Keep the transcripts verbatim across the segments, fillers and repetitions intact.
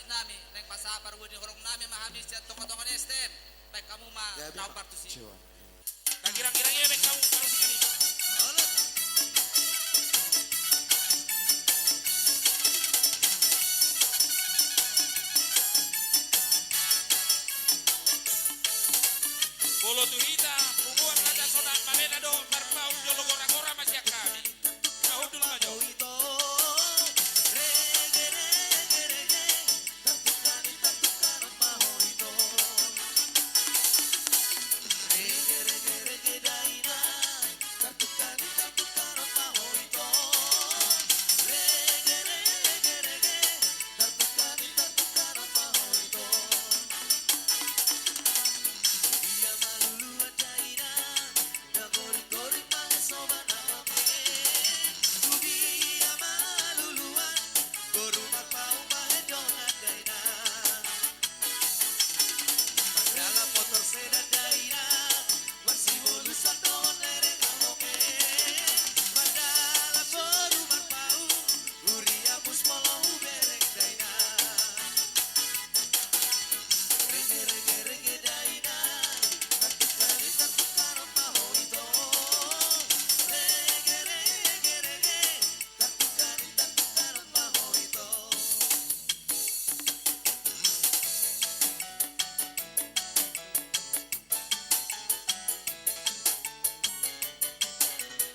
Nami, naeng pasahat parbuat ni holong nami ma hami sian tonga-tonga ni S T M. Baen hamu ma. Gabe, na hombar tusi. Cuan. Dagirang-girang ia, baen hamu partusi nami. Olo. Molo tu hita, punguan Raja Sonak, mamela dohot marpaung, jolo gora-gora ma sian hami. Mahundul ma jo.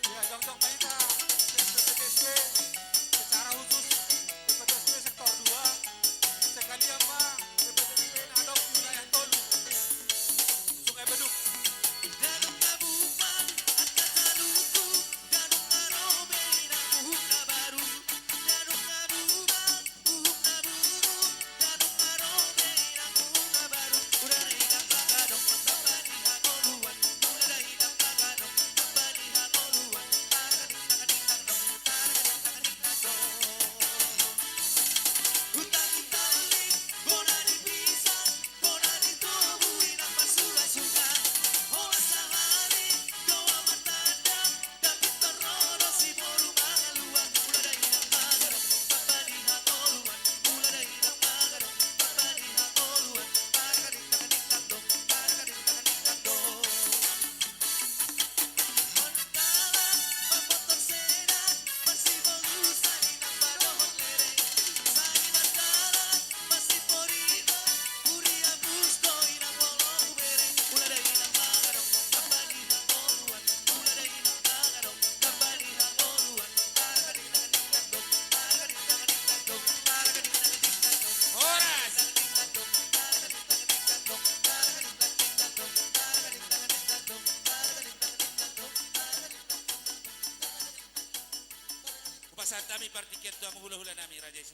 Ia, jongjong ma hita sian P P T S B, secara khusus P P T S B sektor dua, sekalian ma P P T S B na adong di wilayah tolu. Sungai Beduk. Hupasahat hami partingkian tu hamu hulahula nami, raja i.